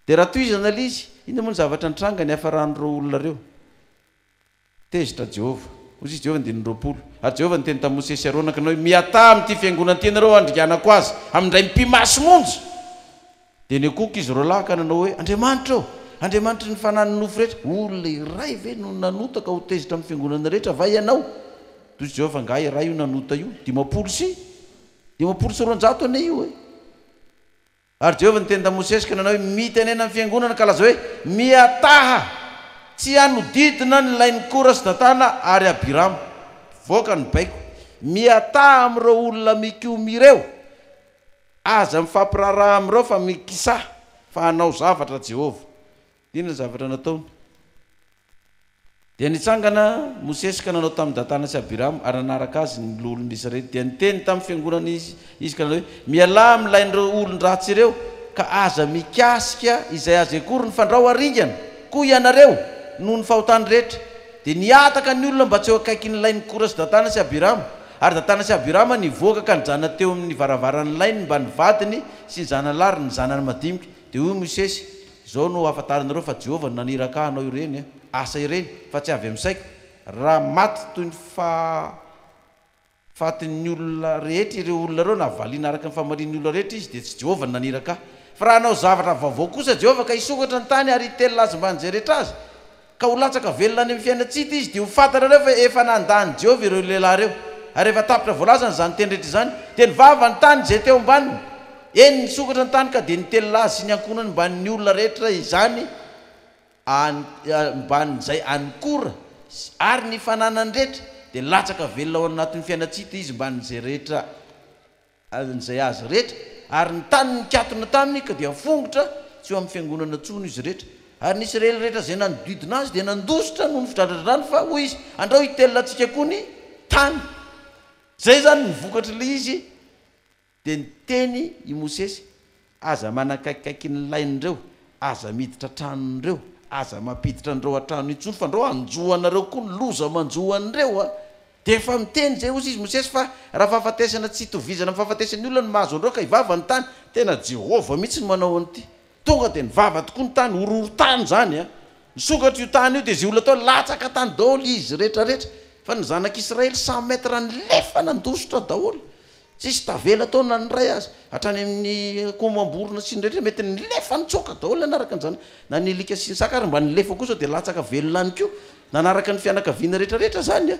Dia raha tohizana ilay izy, inona moa ny zavatra nitranga niafaran'ireo olona ireo? Tezitra Jehovah. Hoy izy Jehovah, andininy 20, Ary Jehovah niteny tamin'i Mosesy sy Arona, ka nanao hoe, Miataha amin'ity fiangonana ity ianareo handringanako azy, amin'ny indray mipi-maso monja. Dia niankohoka izy roalahy ka nanao hoe, Andriamanitra ô, Andriamanitry ny fanahin'ny nofo rehetra, olona iray ve no nanota ka ho tezitra amin'ny fiangonana rehetra va ianao? Toy izy Jehovah, Angaha iray io nanota io? 250 anie io e! Ary Jehovah niteny tamin'i Mosesy ka nanao hoe, Mitenena amin'ny fiangonana ka lazao hoe, Miataha! Tsy hanodidina ny lain'i Kora sy Datana ary Abirama. Mivoaka ny baiko. Miataha amin'ireo olona mikomy ireo. Aza mifampiraharaha amin'ireo fa mikisaha, fa hanao zavatra Jehovah. Inona ny zavatra nataony? Dia nitsangana Mosesy ka nanao tamin'i Datana sy Abirama, ary nanaraka azy ny loholon'ny Israely. Dia niteny tamin'ny fiangonana izy, izy ka nanao hoe, Mialà amin'ilain'ireo olon-dratsy ireo, ka aza mikasika izay azy akory ny fandrao haringana koa ianareo, noho ny fahotany rehetra. Dia nihataka ny olona mba tsy eo akaikin'ny lain'i Kora sy Datana sy Abirama. Ary Datana sy Abirama nivoaka ka nijanona teo amin'ny varavaran'ny lainy mba ny vadiny sy ny zanany lahy ary ny zanany madinika. Dia hoy Mosesy, Izao no hahafantaranareo fa Jehovah no naniraka ahy hanao ireny asa ireny, fa tsy avy amin'ny saiko. Raha maty toy ny fahafatin'ny olona rehetra ireo olona ireo, na valiana araka ny famalian'ny olona rehetra izy, dia tsy Jehovah no naniraka ahy. Fa raha hanao zavatra vaovao kosa Jehovah, ka hisokatra ny tany ary hitelina azy mbanin'izay rehetra azy, Ka ho latsaka velona any amin'ny fiainan-tsy hita izy, dia ho fantatrareo fa efa nandà an'i Jehovah ireo lehilahy ireo. Ary rehefa tapitra voalazany izany teny rehetra izany, dia nivava ny tany izay teo ambaniny. Eny, nisokatra ny tany ka dia nitelina azy sy ny ankohonany mbanin'ny olona rehetra izany, any, mbanin'izay an'i Kora, ary ny fananany rehetra, dia latsaka velona ao anatin'ny fiainan-tsy hita izy mbanin'izay rehetra. An'izay azy rehetra, ary ny tany nikatona taminy ka dia fongotra tsy eo amin'ny fiangonana intsony izy rehetra. Ary ny Isiraely rehetra izay nanodidina azy dia nandositra noho ny fidradradrany, fa hoy izy, Andrao hitelina antsika koa ny tany. Izay izany ny vokatr'ilay izy. Dia niteny i Mosesy, Aza manakaikikaiky ny lain'ireo, aza miditra an-tranon'ireo, aza mampiditra an'ireo an-trano intsony, fandrao hanjo anareo koa ny loza manjo an'ireo a! Dia efa miteny izay hozy izy Mosesy fa raha fahafatesana tsy itovizana amin'ny fahafatesan'ny olona no mahazo an'ireo ka hivava ny tany, tena Jehovah mihitsy no manao an'ity. Tonga dia nivava tokoa ny tany, horohorontany izany a! Nisokatra io tany io dia izay olona tao latsaka tany daholo izy rehetrarehetra, fa ny zanak'Israely cent mètres nilefa nandositra daholo. Tsisy tavela tao na ny iray aza. Hatrany amin'ny akoho amam-borona sy ny rehetra mety nilefa nitsoaka daholo nanaraka an'izany. Na ny alika sy ny saka ary mba nilefa koa sao dia latsaka velona any koa. Nanaraka ny fianakaviana rehetra rehetra izany a.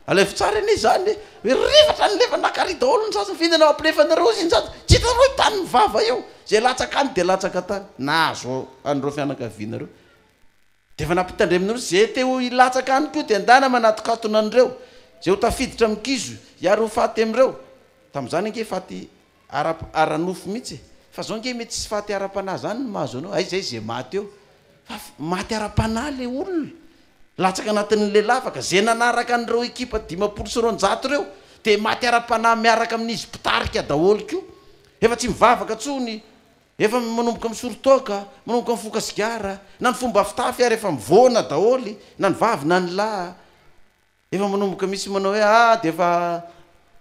Alaivo tsara anie izany e. Hoe rifatra nilefa naka ary daholo ny sasany. F'inona no ampilefanareo izy ny sasany. Tsy hitanareo hoe tany ny vava io. Izay latsaka any dia latsaka tany. Nahazo an'ireo fianakaviana ireo. Dia efa nampitandremina roa, ze te ho hilatsaka any koa dia ndana manatokatona an'ireo, ze ho tafiditra amin'ny kizo hiaro ho faty amin'ireo. Tamin'izany ange faty ara ara-nofo mihitsy e! Fa zao ange mety tsy faty ara-panahy zany no mahazo anao, aiza izy ze maty eo? Fa maty ara-panahy le olona, latsaka anatin'le lavaka, ze nanaraka an'ireo ekipa 250 ireo dia maty ara-panahy miaraka amin'izy mpitarika daholo koa, efa tsy mivavaka tsony, Efa manomboka misoro toaka, manomboka mifoka sigara, na ny fomba fitafy ary efa mivoana daholo, na ny vavy na ny lahy. Efa manomboka misy manao hoe ah dia efa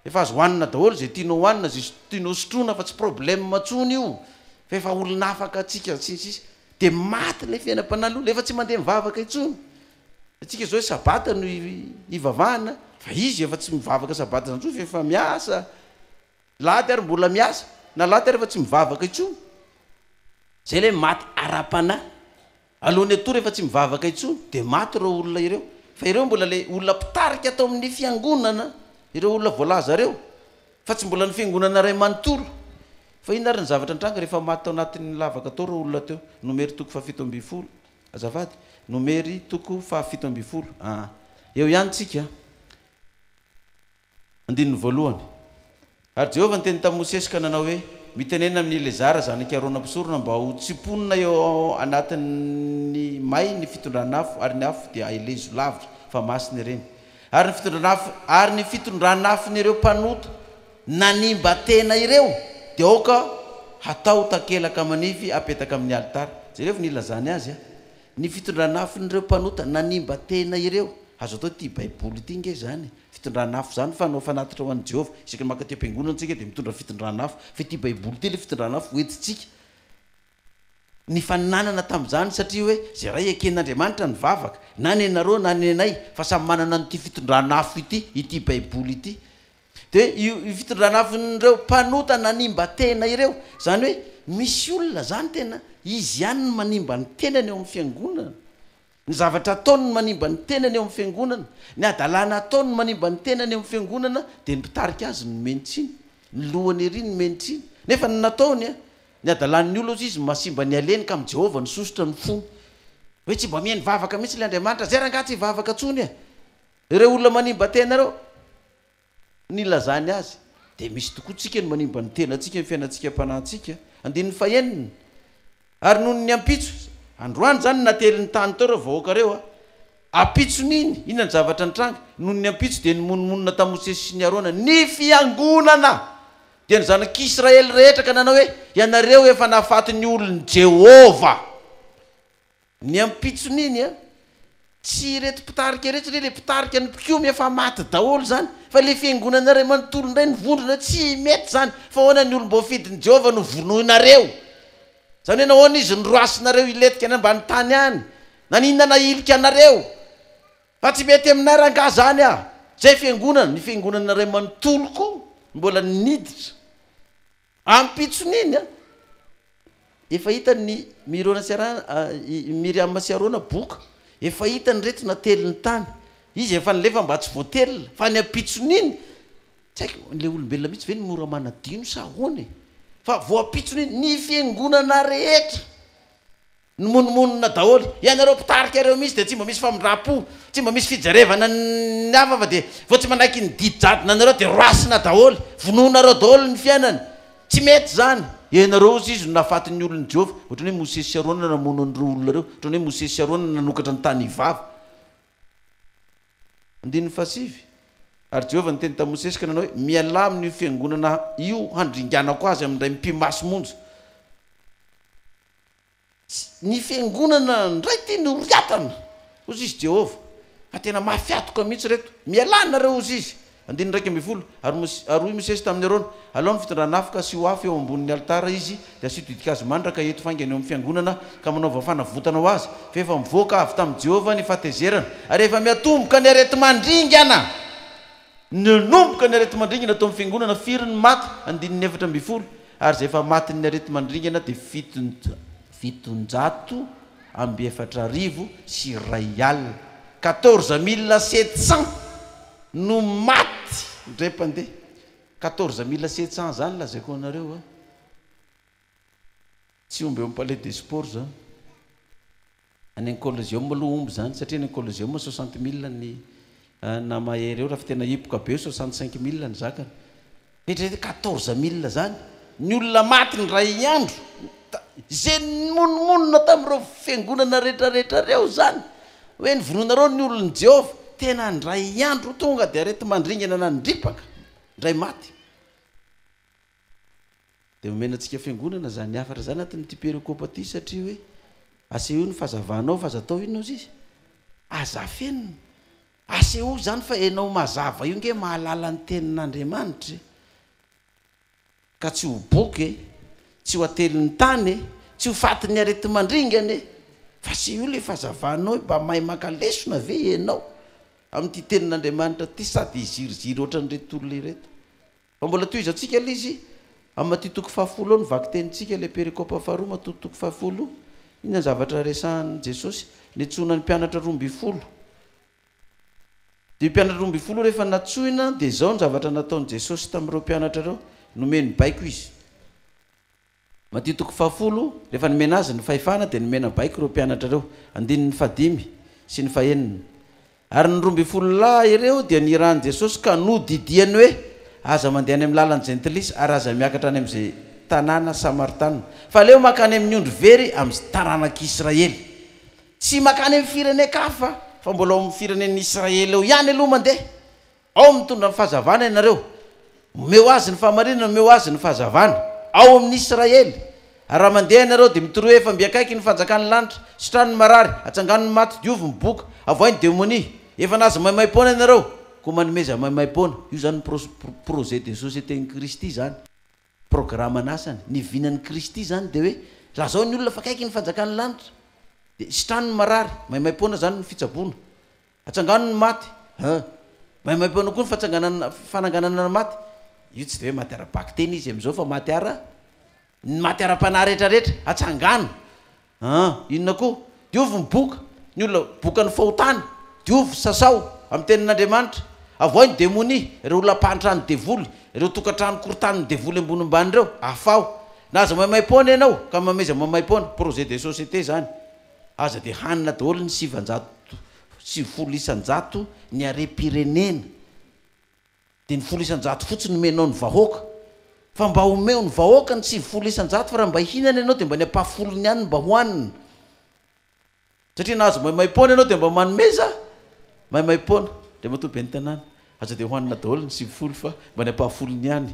efa azo hohanina daholo izay tianao hohanina, izay tianao sotroina fa tsy problème intsony io fa efa olona afaka antsika sy ny sisa. Dia maty ilay fiainam-panahy aloha, efa tsy mandeha mivavaka intsony. Antsika izao hoe sabata no ivavahana fa izy efa tsy mivavaka sabata izany intsony fa efa miasa. Lahady ary mbola miasa, na lahady ary efa tsy mivavaka intsony. Zay ilay maty ara-panahy. Alohan'ny hatory efa tsy mivavaka intsony, dia maty ireo olona ireo. Fa ireo mbola ilay olona mpitarika tao amin'ny fiangonana, ireo olona voalaza ireo, fa tsy mbola ny fiangonana iray manontolo. Fa inona ary ny zavatra nitranga rehefa maty tao anatin'ny lavaka tao ireo olona teo? Nomery toko fahafito ambin'ny folo, azafady, Nomery toko fahafito ambin'ny folo, aa. Eo ihany tsika. Andininy voalohany. Ary Jehovah niteny tamin'i Mosesy ka nanao hoe, Mitenena amin'i Elezara zanak'i Arona mpisorona mba ho tsimponina eo anatin'ny may ny fitondran'afo, ary ny afo dia aelezo lavitra, fa masina ireny. Ary ny fitondran'afo, ary ny fitondran'afon'ireo mpanota nanimba tena ireo dia aoka hatao takelaka manify apetaka amin'ny alitara. Jerevo ny ilazany azy a! Ny fitondran'afon'ireo mpanota nanimba tena ireo. Azo atao ity Baiboly ity nge izany e! Fitondran'afo izany fanao fanatitra ho an'i Jehovah. Isaky ny mankaty am-piangonana isika dia mitondra fitondran'afo. Fa ity Baiboly ity ilay fitondran'afo hoentintsika. Nifaninanana tamin'izany satria hoe izay iray eken'Andriamanitra ny vavaka, na nenareo na nenay, fa samy manana an'ity fitondran'afo ity, ity baiboly ity. Dia io io fitondran'afon'ireo mpanota nanimba tena ireo, izany hoe misy olona izany tena izy ihany no manimba ny tenany eo amin'ny fiangonana. Ny zavatra ataony no manimba ny tenany eo amin'ny fiangonana, ny hadalana ataony no manimba ny tenany eo amin'ny fiangonana, dia ny mpitarika azy no nomeny tsiny, ny lohany ery no nomeny tsiny. Nefa ny nataony an, ny hadalan'ny olona hozy izy mahasimba ny aleny ka amin'i Jehovah no sosotra ny fony. Hoe tsy mba mihaino vavaka mihitsy ilay Andriamanitra, zay rangaha tsy hivavaka intsony e! Ireo olona manimba tena ireo, nilazany azy. Dia misy tokoa tsika ny manimba ny tenantsika, ny fiainantsika am-panahintsika. Andininy fahenina, Ary nony ny ampitso, androany izany natelin'ny tany teo ireo vahoaka ireo a, ampitson'iny, inona ny zavatra nitranga? Nony ny ampitso dia nimonomonona tamin'i Mosesy sy ny Arona ny fiangonana, dia ny zanak'Israely rehetra ka nanao hoe, Ianareo efa nahafaty ny olon'i Jehovah. Ny ampitson'iny an, tsy ireto mpitarika ireto satria ilay mpitarika ny mpikomy efa maty daholo izany, fa ilay fiangonana iray manontolo indray nivondrona hoe tsy mety izany, fa ahoana ny olom-boafidin'i Jehovah no vonoinareo? Izany hoe nahoana izy no roasinareo hilentika any ambany tany any? Naninona nahilika anareo? Fa tsy mety aminay rangaha izany ah! Izay fiangonana, ny fiangonana iray manontolo koa mbola niditra. Ampitson'iny an, efa hitan'i Mirona sy Arana, i Miriama sy Arona boka, efa hitany ireto natelin'ny tany, izy efa nilefa mba tsy voatelina, fa ny ampitson'iny, tsy haiko, ilay olombelona mihitsy ve no mora manadino sa ahoana e? Fa vao ampitson'iny, ny fiangonana rehetra, Nimonomonona daholo. Ianareo mpitarika ireo mihitsy dia tsy mba misy famindram-po, tsy mba misy fijerevana ny hafa fa dia vao tsy manaiky ny didy jadona anareo dia roasina daholo, vonoinareo daholo ny fiainany. Tsy mety izany. Ianareo hozy izy no nahafaty ny olon'i Jehovah. Ohatran'ny hoe Mosesy sy Arona namono an'ireo olona ireo. Ohatran'ny hoe Mosesy sy Arona nanokatra ny tany hivava. Andininy fahasivy. Ary Jehovah niteny tamin'i Mosesy ka nanao hoe, Mialà amin'io fiangonana io handringanako azy amin'ny indray mipi-maso monja. Ny fiangonana ndray ty no riatana, hozy izy Jehovah, fa tena mafy hatoka mihitsy reto. Mialà nareo, hozy izy. Andininy 11, Ary Mosesy, ary hoy Mosesy tamin'i Arona, Alao ny fitondrana afo ka asio afo eo ambonin'ny alitara izy, dia asio ditin-kazo manitra ka ento faingana eo amin'ny fiangonana, ka manaova fanavotana ho azy, fa efa mivoaka avy tamin'i Jehovah ny fahatezerana, ary efa miatomboka ny areti-mandringana. Nanomboka ny areti-mandringana tao amin'ny fiangonana, firy ny maty? Andininy 14, Ary izay efa matin'ny areti-mandringana dia 147 100, 14 700 no maty indray mpandeha. 14 700 izany lazaiko anareo a! Tsy omby eo amin'ny Palais des Sports izany. Any amin'ny Coliseum aloha omby izany satria any amin'ny Coliseum 60 000 ny na mahery eo raha fa tena hipoka be eo 65 000 ny zakany. Eritrereto 14 000 izany ny olona maty indray andro. Izay nimonomonona tamin'ireo fiangonana rehetrarehetra ireo izany hoe novonoinareo ny olon'i Jehovah. Tena indray andro tonga dia areti-mandringana nandripaka indray maty. Dia omena antsika fiangonana izany hafatra izany anatin'ity perikopa ity satria hoe asehoy ny fahazavanao fa aza atao inona ozy izy? Aza afenina. Asehoy izany fa ianao mazava io nge mahalala ny tenin'Andriamanitra e! Ka tsy ho boka e! Tsy ho atelin'ny tany e! Tsy ho fatin'ny areti-mandringana e! Fa asehoy ilay fahazavanao hoe mba mahay maka lesona ve ianao amin'ity tenin'Andriamanitra ity sady hiziriziry ohatran'ireto olona ireto. Fa mbola tohizantsika ilay izy amin'ny Matio toko fahafolo ao ny vakitenintsika, ilay perikopa faharoa, Matio toko fahafolo. Inona ny zavatra resahan'i Jesosy? Niantsoana ny mpianatra 12. Dia io mpianatra 12 io rehefa nantsoina dia izao ny zavatra nataon'i Jesosy tamin'ireo mpianatra ireo, nomeny baiko izy. Matio toko fahafolo, Rehefa nomena azy ny fahefana dia nomena baiko ireo mpianatra ireo. Andininy fahadimy sy ny fahenina. Ary ny 12 lahy ireo dia nirahin'i Jesosy ka nodidiany hoe, Aza mandeha any amin'ny lalan'ny Jentilisa ary aza miakatra any amin'izay tanàna Samaritana, fa aleo mankany amin'ny ondry very amin'ny taranak'Israely. Tsy mankany amin'ny firenen-kafa fa mbola ao amin'ny firenen'Israely ao ihany aloha mandeha. Ao mitondra ny fahazavana ianareo. Omeo azy ny fahamarinana, omeo azy ny fahazavana. Ao amin'ny Israely. Ary raha mandeha ianareo, dia mitoroa efa mby akaiky ny fanjakan'ny lanitra. Sitrano ny marary, atsangano ny maty, diovy ny boka, avoahy ny demonia. Efa nahazo maimaim-poana ianareo, koa manomeza maimaim-poana. Io izany ny projet de société-n'i Kristy izany. Programan'asany. Ny vinan'i Kristy izany dia hoe. Lazao ny olona fa akaiky ny fanjakan'ny lanitra. Dia sitrano ny marary, maimaimpoana izany ny fitsaboana. Atsangano ny maty, hein. Maimaimpoana koa ny fatsanganana, fananganana ny maty. Io tsy dia hoe maty ara-bakiteny izy amin'izao fa maty ara, ny maty ara-panahy rehetrarehetra, atsangano. An! Inona koa? Diovy ny boka, ny olona bokan'ny fahotana, diovy, sasao, amin'ny tenin'Andriamanitra. Avoahy ny demonia, ireo olona mpahantra ny devoly, ireo tokantrano korontanin'ny devoly ambony ambany ireo, afaho. Na aza maimaimpoana ianao, ka mameza maimaimpoana, projet de société izany. Aza dia hanina daholo ny 90% ny harem-pirenena. Dia ny 10% fotsiny omenao ny vahoaka. Fa mba omeo ny vahoaka ny 90% fa raha mba hihinana ianao dia mba ny ampahafolony ihany no mba hohanina. Satria nahazo maimaimpoana ianao dia mba manomeza maimaimpoana. Andriamatoa Ben'ny Tanàna, aza dia hohanina daholo ny 90 fa mba ny ampahafolony ihany.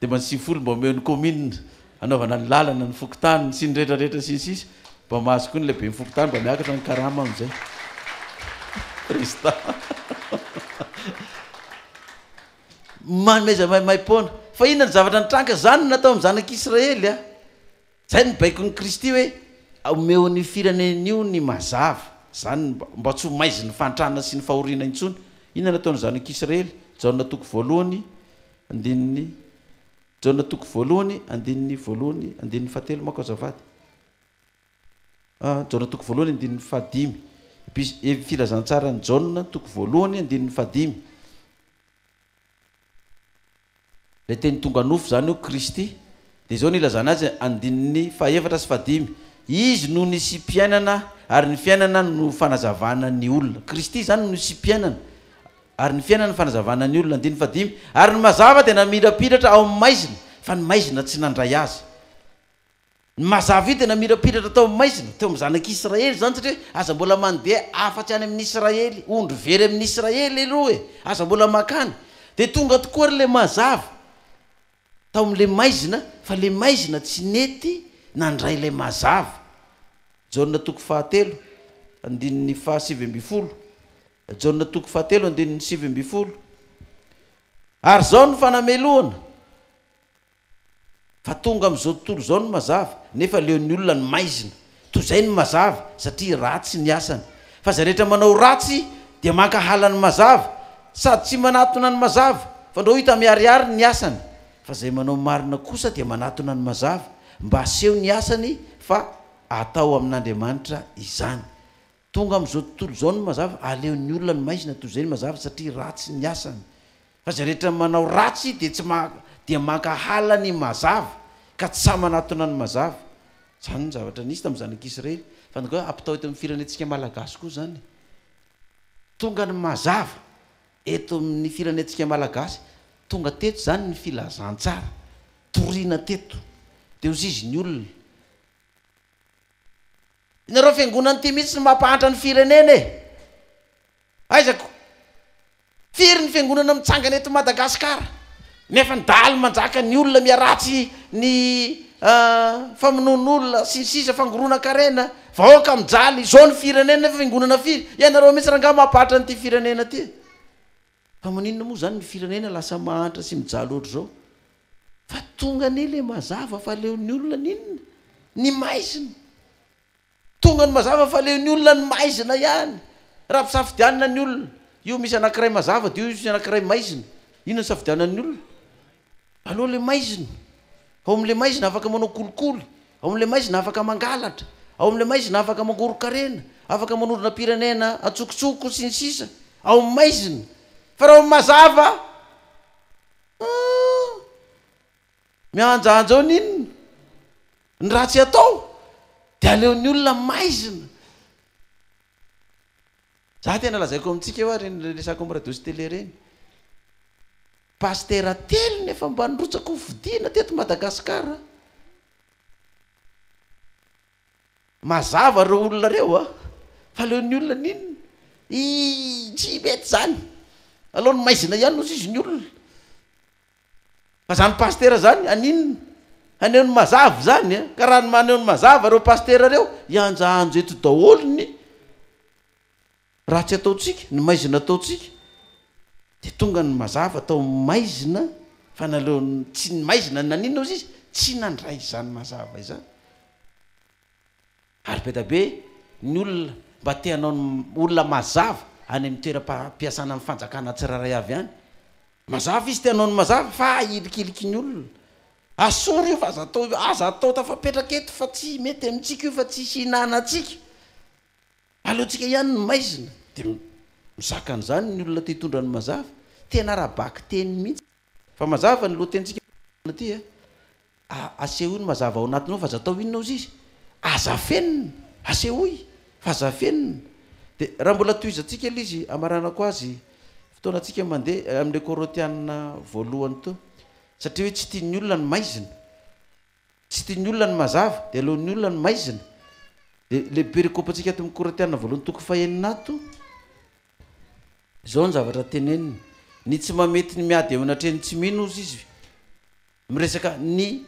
Dia mba ny 90 mba omeo ny commune hanaovana ny lalana, ny fokontany sy ny rehetra rehetra sy ny sisa. Mba mahazo koa ny lehiben'ny fokontany mba miakatra ny karama amin'izay. Président. Manomeza maimaimpoana. Fa inona ny zavatra nitranga? Izany no natao amin'ny zanak'Israely a. Izay no baikon'i Kristy hoe omeo an'io firenena io ny mazava. Izany no mba tsy ho maizin'ny fahantrana sy ny fahoriana intsony. Inona no nataon'ny zanak'Israely? Jaona toko voalohany andininy Jaona toko voalohany andininy voalohany andininy fahatelo manko azafady. Jaona toko voalohany andininy fahadimy. Filazantsaran'i Jaona toko voalohany andininy fahadimy. Ilay teny tonga nofo izany io Kristy. Dia izao no ilazana azy andininy fahefatra sy fahadimy, Izy no nisiam-piainana ary ny fiainana no fanazavana ny olona. Kristy izany no nisiam-piainana ary ny fiainana no fanazavana ny olona. Andininy fahadimy, Ary ny mazava dia namirapiratra ao amin'ny maizina, fa ny maizina tsy nandray azy. Ny mazava io dia namirapiratra tao amin'ny maizina, teo amin'ny zanak'Israely izany, satria aza mbola mandeha afa-tsy any amin'i Israely, ondry very amin'i Israely aloha e, aza mbola mankany. Dia tonga tokoa ary ilay mazava tao amin'ilay maizina, fa ilay maizina tsy nety nandray ilay mazava. Jaona toko fahatelo, andininy fahasivy ambin'ny folo. Jaona toko fahatelo, andininy 19. Ary izao no fanamelohana. Fa tonga amin'izao tontolo izao ny mazava, nefa aleon'ny olona ny maizina toy izay ny mazava, satria ratsy ny asany. Fa izay rehetra manao ratsy dia mankahala ny mazava, sady tsy manatona ny mazava, fandrao hita miharihary ny asany. Fa izay manao marina kosa dia manatona ny mazava, mba haseho ny asany fa atao amin'Andriamanitra izany. Tonga amin'izao tontolo izao ny mazava, aleon'ny olona ny maizina toy izay ny mazava satria ratsy ny asany. Fa izay rehetra manao ratsy dia tsy dia mankahala ny mazava ka tsy sahy manatona ny mazava. Izany no zavatra nisy tamin'ny zanak'Israely. Fa ny ampitao eto amin'ny firenentsika malagasy koa izany. Tonga ny mazava eto amin'ny firenentsika malagasy. Tonga teto izany ny filazantsara. Torina teto. Dia hoy izy ny olona. Nareo fiangonana ity mihitsy no mampahantra ny firenena e! Aiza ko? Firy ny fiangonana mitsangana eto Madagascar? Nefa ny dahalo manjaka, ny olona miharatsy ny famonoan'olona sy ny sisa, fangoronan-karena, vahoaka mijaly, izao ny firenena nefa fiangonana firy? Ianareo mihitsy rangaha mampahatra an'ity firenena ity e! Fa maninona moa izany ny firenena lasa mahantra sy mijaly ohatr'izao? Fa tonga anie le mazava fa aleon'ny olona ny inona? Ny maizina. Tonga ny mazava fa aleon'ny olona ny maizina ihany. Raha ampisafidianina ny olona, io misy anankiray mazava dia io misy anankiray maizina. Inona no safidianan'ny olona? Aleo le maizina. Ao amin'le maizina afaka manao kolikoly, ao amin'le maizina afaka mangalatra, ao amin'le maizina afaka mangoron-karena, afaka manorina pirenena antsokotsoko sy ny sisa. Ao amin'ny maizina. Fa raha ao amin'ny mazava, Hum! Mihanjahanja eo ny inona? Ny ratsy atao dia aleon'ny olona maizina. Za tena lazaiko amintsika eo ary ireny resako amin'ny radio sy télé ireny. Pasitera telo nefa mba nirotsaka ho fidiana teto Madagasikara. Mazava reo olona reo a! Fa aleon'ny olona n'inona? Ii tsy mety zany! Aleo ny maizina ihany no sisy ny olona! Fa zany pasitera zany haninona? Haneho ny mazava zany a! Ka raha ny maneho ny mazava reo pasitera reo, hianjahanjo eto daholo ny ratsy ataontsika, ny maizina ataontsika, dia tonga ny mazava tao amin'ny maizina, fa naleony tsy ny maizina naninona ozy izy? Tsy nandray izany mazava izany. Ary be da be ny olona mba te hanao ny olona mazava any amin'ny toeram-piasana amin'ny fanjakana tsirairay avy any. Mazava izy te hanao ny mazava fa ahilikiliky ny olona. Asory io fa aza atao aza atao tafapetraka eto fa tsy mety amintsika io fa tsisy ihinanantsika. Aleontsika ihany ny maizina. Dia mizaka an'izany ny olona te hitondra ny mazava. Tena ara-bakiteny mihitsy. Fa mazava ny lohatenintsika ity a. Asehoy ny mazava ao anatinao fa aza atao inona ozy izy? Aza afenina! Asehoy fa aza afenina! Dia raha mbola tohizantsika ilay izy hamaranako azy, fotoanantsika mandeha amin'ilay Korotianina voalohany teo. Satria hoe tsy tian'ny olona ny maizina. Tsy tian'ny olona ny mazava, dia aleon'ny olona ny maizina. Dia ilay perikopantsika ato amin'ny Korintiana voalohany toko fahenina ato, izao ny zavatra teneniny, Ny tsy mamety ny miady eo anatrehan'ny tsy mino hozy izy, miresaka ny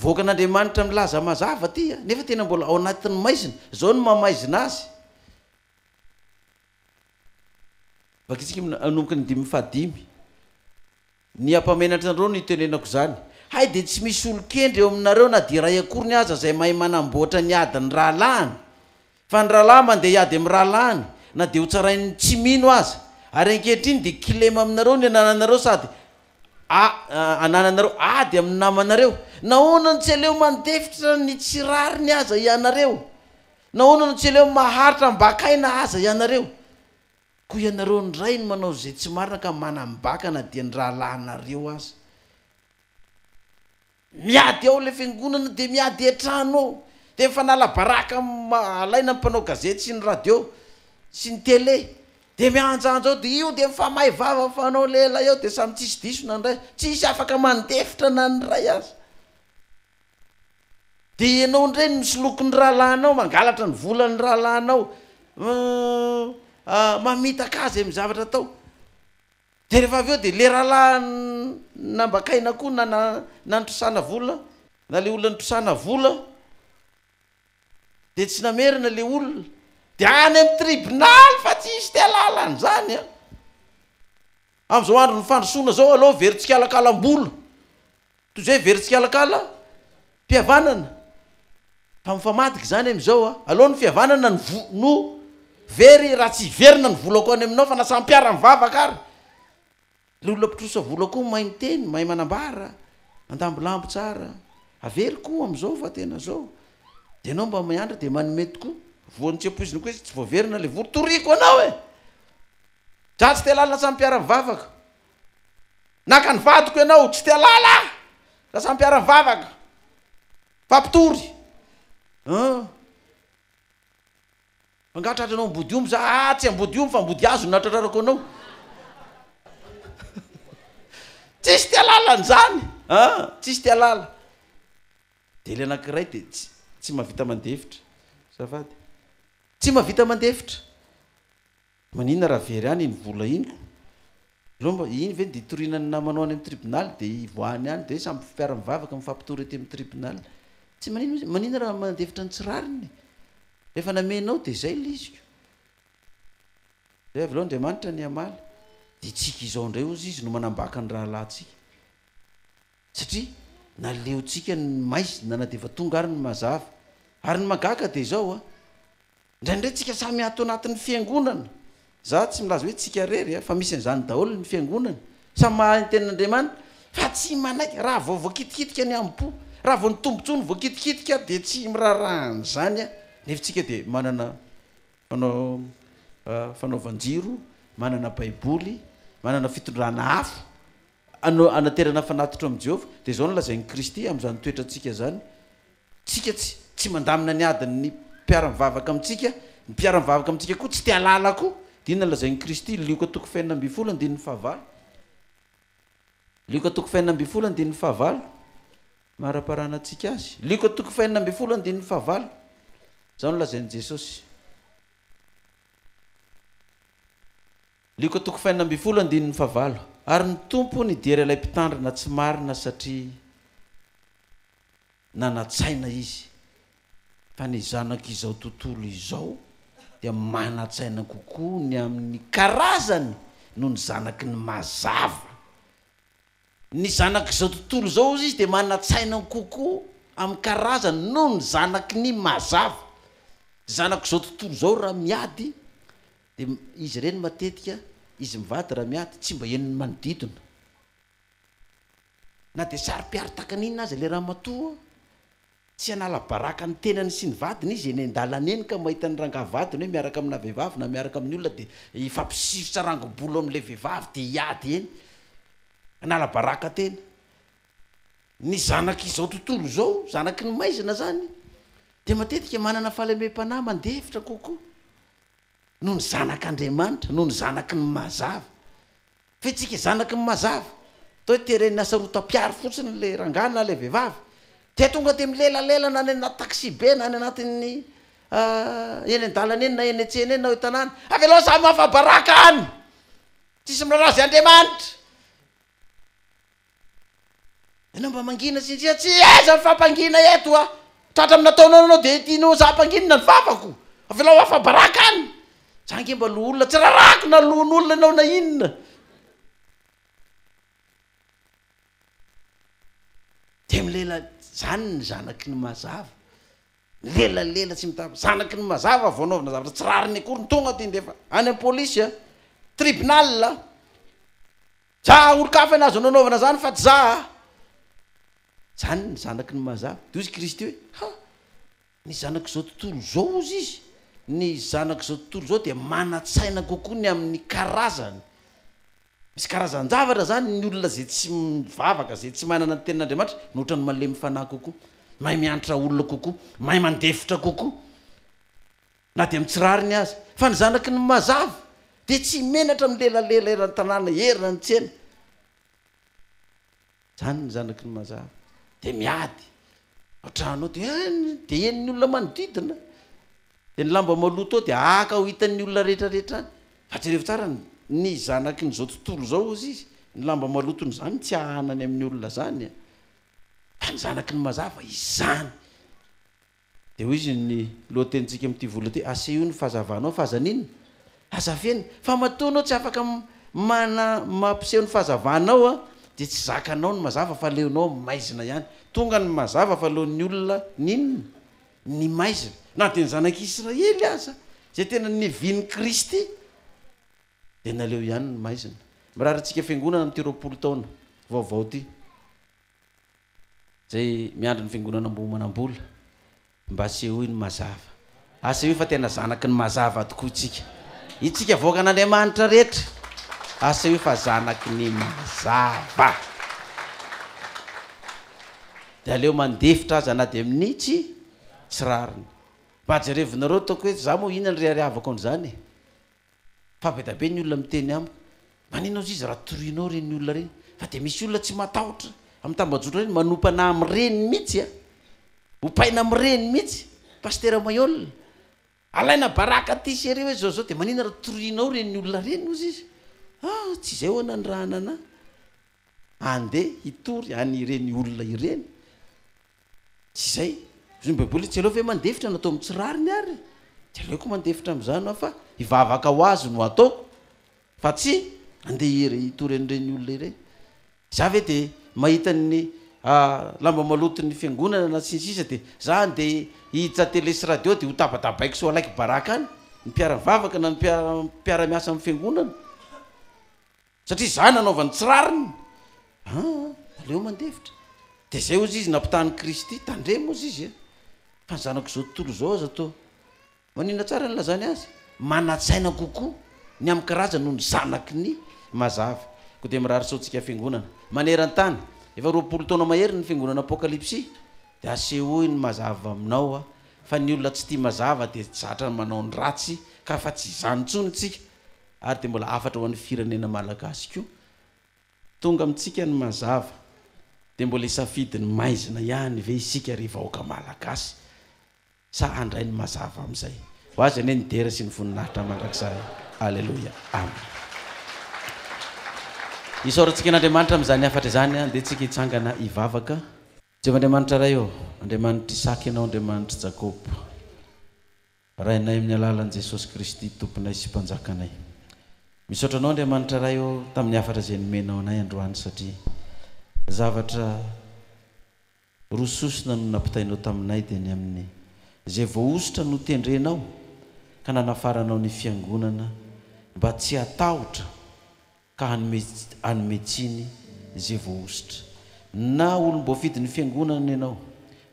vahoakan'Andriamanitra milaza mazava aty, nefa tena mbola ao anatin'ny maizina. Izao no mamaizina azy. Vakintsika manomboka ny andininy fahadimy. Ny hampamenatra anareo no itenenako izany. Hay dia tsy misy olon-kendry eo aminareo na dia iray akoriny aza izay mahay manamboatra ny adin'ny rahalahiny. Fa ny rahalahy mandeha hiady amin'ny rahalahiny, na dia hotsarain'ny tsy mino aza. Ary ankehitriny dia kilema aminareo ny anananareo sady a anananareo ady amin'ny namanareo. Nahoana no tsy aleo mandefitra ny tsy rariny aza ianareo? Nahoana no tsy aleo maharitra ambakaina aza ianareo? Koa ianareo indray no manao izay tsy marina ka manambaka na dia ny rahalahinareo aza. Miady ao ilay fiangonana dia miady an-trano ao. Dia mifanala baraka alaina ny mpanao gazety sy ny radio sy ny tele. Dia mihanjanja ao dia io dia mifamay vava mifanao lela eo dia samy tsisy diso na ny iray. Tsisy afaka mandefitra na ny iray aza. Dia ianao indray no misoloky ny rahalahinao, mangalatra ny volan'ny rahalahinao, mamitaka azy amin'ny zavatra atao. Dia rehefa avy eo dia ilay rahalahy nambakaina koa na na nitrosana vola, na ilay olona nitrosana vola dia tsy namerina ilay olona. Dia any amin'ny tribonaly fa tsisy te hahalala an'izany an! Amin'izao andron'ny fandrosoana izao aleo very tsikalakalam-bola toy izay very tsikalakala mpihavanana. Fa mifamadika izany amin'izao a! Aleo ny fihavanana no vo- no very raha tsy hiverina ny volako any aminao fa na samy mpiara-mivavaka ary. Ilay olona mpitrosa vola koa mahay miteny, mahay manambara, mandambolambo tsara. Averiko amin'izao fa tena izao. Dia ianao mba miandry dia manome tokoa. Voan'ny tsy ampoizina koa izy, tsy voaverina ilay vola. Toriko anao e! Za tsy te halala samy mpiara-mivavaka. Naka ny vadiko ianao, tsy te halala aho raha samy mpiara-mivavaka. Fa mpitory. An. Fa angaha tratranao ambodiomby za? Ah, tsy ambodiomby fa ambodihazo no nahatratrarako anao. Tsisy te halala an'izany. An, tsisy te halala. Dia ilay anankiray dia tsy tsy mahavita mandefitra. Azafady. Tsy mahavita mandefitra. Maninona raha very any iny vola iny ko? Aleo mba, iny ve dia hitoriana ny namanao any amin'ny tribonaly dia hivoahany any dia hoe samy mpiara-mivavaka mifampitory aty amin'ny tribonaly. Tsy maninona izy, maninona raha mandefitra ny tsy rariny e? Rehefa namenao dia izay ilay izy ko. Izay avy eo Andriamanitra ny hamaly. Dia tsika izao indray hozy izy no manambaka ny rahalahintsika. Satria naleontsika ny maizina na dia efa tonga ary ny mazava. Ary ny mahagaga dia izao an, Indraindray tsika samy ato anatin'ny fiangonana, za tsy milaza hoe tsika rery a, fa misy an'izany daholo ny fiangonana, samy mahay ny tenin'Andriamanitra fa tsy manaiky, raha vao voakitikitika ny amim-po, raha vao ny tombotsoa no voakitikitika dia tsy miraharaha an'izany a, nefa tsika dia manana fanao fanaovan-jiro, manana baiboly, manana fitondrana afo ano anaterana fanatitra amin'i Jehovah, dia izao no lazain'i Kristy amin'izany toetrantsika izany, Tsika tsy tsy mandamina ny adin'ny mpiara-mivavaka amintsika, ny mpiara-mivavaka amintsika koa tsy te hahalala koa. Dia inona lazain'i Kristy? Lioka toko fahenina ambinifolo andininy fahavalo. Lioka toko fahenina ambinifolo andininy fahavalo. Maraparana antsika azy. Lioka toko fahenina ambinifolo andininy fahavalo. Izao no lazain'i Jesosy. Lioka toko fahenina ambinifolo andininy fahavalo. Ary ny Tompo nidera ilay mpitandrina tsy marina satria Nanan-tsaina izy, fa ny zanak'izao tontolo izao dia manan-tsaina kokoa ny amin'ny karazany noho ny zanaky ny mazava. Ny zanak'izao tontolo izao, hozy izy, dia manan-tsaina kokoa amin'ny karazany noho ny zanaky ny mazava. Zanak'izao tontolo izao raha miady dia izy ireny matetika, izy mivady raha miady tsy mba henon'ny manodidina. Na dia saro-piaro tahaka ny inona aza ilay ramatoa, tsy hanala baraka ny tenany sy ny vadiny izy eny an-dalana eny ka mahita ny rangahy vadiny hoe miaraka amina vehivavy na miaraka amin'ny olona dia hifampisiritra rangom-bolo amin'ilay vehivavy dia hiady eny. Hanala baraka tena. Ny zanak'izao tontolo izao, zanaky ny maizina izany, dia matetika manana fahalemem-panahy mandefitra kokoa noho ny zanak'Andriamanitra, noho ny zanaky ny mazava. Fa isika zanaky ny mazava, atao hoe teren'ny hasarotam-piaro fotsiny ilay rangahy na ilay vehivavy, dia tonga dia milelalela na any anaty taxi-be na any anatin'ny eny an-dalana eny na eny an-tsena eny na eo an-tanàna, avelao samy afa-baraka any! Tsisy miraharaha izay Andriamanitra! Ianao mba mangina sy ny sisa, tsy aiza ny fampangina eto a! Tratra amin'ny nataonao ianao dia tianao za hampanginina ny vavako? Avelao afa-baraka any! Za ange mba loholona, tsy rarahako na lohan'olona ianao na inona. Dia milela, zany ny zanaky ny mazava. Milelalela tsy mitapy, zanaky ny mazava vao anaovana zavatra tsy rariny akory ny tonga dia ndefa any amin'ny polisy a! Tribunal a! Za olon-kafa ny azo nanaovana zany fa tsy za a! Zany ny zanaky ny mazava. De hozy Kristy hoe, ha! Ny zanak'izao tontolo izao hozy izy, ny zanak'izao tontolo izao dia manan-tsaina kokoa ny amin'ny karazany. Misy karazan-javatra zany ny olona zay tsy mivavaka, zay tsy manana ny tenin'Andriamanitra no ohatran'ny malemy fanahy kokoa, mahay miantra olona kokoa, mahay mandefitra kokoa. Na dia amin'ny tsy rariny aza. Fa ny zanaky ny mazava dia tsy menatra milelalela eran'ny tanàna, eran'ny tsena. Izany ny zanaky ny mazava. Dia miady ao an-trano ao dia any, dia henon'ny olona manodidina. Dia ny lamba maloto ao dia haka ho hitan'ny olona rehetrarehetra any. Fa jerevo tsara ny, ny zanaky ny izao tontolo izao hozy izy, ny lamba malotony izany tsy hahanany amin'ny olona izany. Fa ny zanaky ny mazava izany. Dia hoy izy, ny lohatenintsika amin'ity volana ity, Asehoy ny fahazavanao, fa aza n'inona? Aza afenina. Fa matoa anao tsy afaka mana mampiseho ny fahazavanao dia tsy zakanao ny mazava fa aleonao maizina ihany. Tonga ny mazava fa aleon'ny olona ny inona? Ny maizina. Na dia ny zanak'Israely aza, izay tena nevin'i Kristy, dia naleo ihany ny maizina. Mirary antsika fiangonana amin'ity 20 taona vaovao ity. Zay miandry ny fiangonana Ambohimanambola mba asehoy ny mazava. Asehoy fa tena zanaky ny mazava tokoa itsika. Itsika vahoakan'Andriamanitra rehetra, asehoy fa zanaky ny mazava. Dia aleo mandefitra aza na dia amin'ny tsy tsy rariny. Mba jerevinareo ataoko hoe za moa inona ny reharehavako an'izany e? Fa be da be ny olona miteny amiko, maninona ozy izy raha torianao ireny olona ireny? Fa dia misy olona tsy matahotra amin'ny tambajotra ireny, manompa anah amin'ireny mihitsy a! Ompaina amin'ireny mihitsy, Pasitera Maihol, alaina baraka aty sy ery hoe zao zao, dia maninona raha torianao ireny olona ireny ozy izy? Ah, tsy izay ho'a nanirahana anah handeha hitory an'ireny olona ireny. Tsy izay. Hoy ny Baiboly hoe, Tsy aleo ve mandefitra no atao amin'ny tsy rariny ary? Tsy aleoko mandefitra amin'izany aho fa hivavaka ho azy no ataoko fa tsy handeha hitory an'ireny olona ireny. Izaho ve dia mahita ny lamba maloton'ny fiangonana na sy ny sisa dia za handeha hiditra télé sy radio dia ho tabatabaiko sy ho alaiko baraka any ny mpiara-mivavaka na ny mpiara-miasa amin'ny fiangonana? Satria za nanaovany tsy rariny aa aleo mandefitra de zay ozy izy nampitahan'i Kristy tandremo ozy izy a fa ny zanak'izao tontolo izao aza toa maninona tsara ny lazany azy manatsaina kokoa ny amin'ny karazany noho ny zanaky ny mazava koa dia mirary soa antsika fiangonana maneran-tany efa 20 taona mahery ny fiangonana apokalypsy de asehoy ny mazava aminao a fa ny olona tsy tia mazava de zatra manao ny ratsy ka fa tsy izany intsony tsika Ary dia mbola hafatra ho an'ny firenena malagasy koa, tonga amintsika ny mazava, dia mbola hisafidy ny maizina ihany ve isika ry vahoaka malagasy sa handray ny mazava amin'izay? Ho azy anie ny dera sy ny voninahitra mandrakizay. Aleloia. Amen. Isaorantsika an'Andriamanitra amin'izany hafatra izany, andeha tsika hitsangana hivavaka. Jehovah Andriamanitra Ray ô, Andriamanitr'Isaka Ianao, Andriamanitr'i Jakoba. Rainay amin'ny alalan'i Jesosy Kristy Tomponay sy Mpanjakanay. Misaotra Anao Andriamanitra Ray ô tamin'ny hafatra izay nomenao anay androany satria zavatra roa sosona no nampitainao taminay dia ny amin'ny Izay voahosotra notendrenao ka nanafaranao ny fiangonana mba tsy hatahotra ka hanome hanome tsiny izay voahosotra. Na olom-boafidin'ny fiangonana ianao,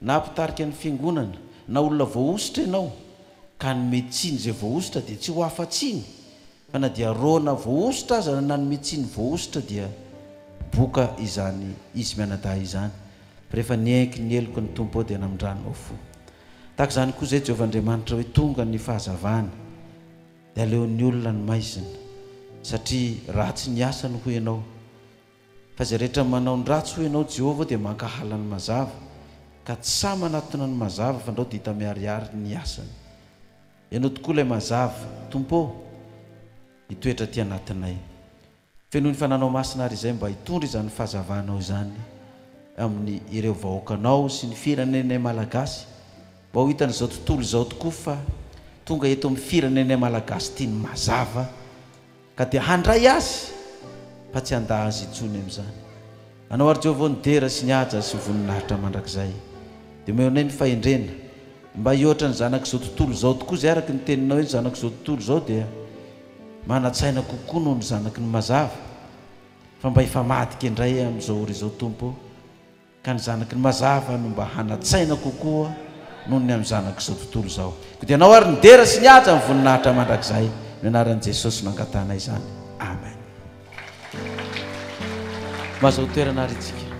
na mpitarika ny fiangonana, na olona voahosotra ianao ka hanome tsiny izay voahosotra dia tsy ho afa-tsiny fa na dia Arona voahosotra aza na nanome tsiny voahosotra dia boka izany izy mianadahy izany. Rehefa niaiky ny heloky ny Tompo dia namindranao fo. Tahaka izany koa izay Jehovah Andriamanitra hoe tonga ny fahazavana dia aleon'ny olona ny maizina satria ratsy ny asany hoy ianao. Fa izay rehetra manao ny ratsy hoy ianao Jehovah dia mankahala ny mazava ka tsy sahy manatona ny mazava fandrao dia hita miharihary ny asany. Ianao tokoa ilay mazava, Tompo ô, hitoetra aty anatinay. Fenoy ny Fananao Masina ary izay mba hitondra izany fahazavanao izany amin'ny ireo vahoakanao sy ny firenenay Malagasy mba ho hitan'izao tontolo izao tokoa fa tonga eto amin'ny firenenay Malagasy ity ny mazava ka dia handray azy fa tsy handà azy intsony amin'izany. Anao ary Jehovah ô ny dera sy ny haja sy voninahitra mandrakizay. Dia omeo anay ny fahendrena mba hihoatra ny zanak'izao tontolo izao tokoa izay araka ny teninao hoe ny zanak'izao tontolo izao dia manan-tsaina kokoa noho ny zanaky ny mazava fa mba hifamadika indray amin'izao ora izao Tompo ô ka ny zanaky ny mazava no mba hanan-tsaina kokoa noho ny amin'ny zanak'izao tontolo izao. Koa dia Anao ary ny dera sy ny haja ny voninahitra mandrakizay. Ny anaran'i Jesosy no angatahana izany. Amen. Mahazoa toerana ary itsika.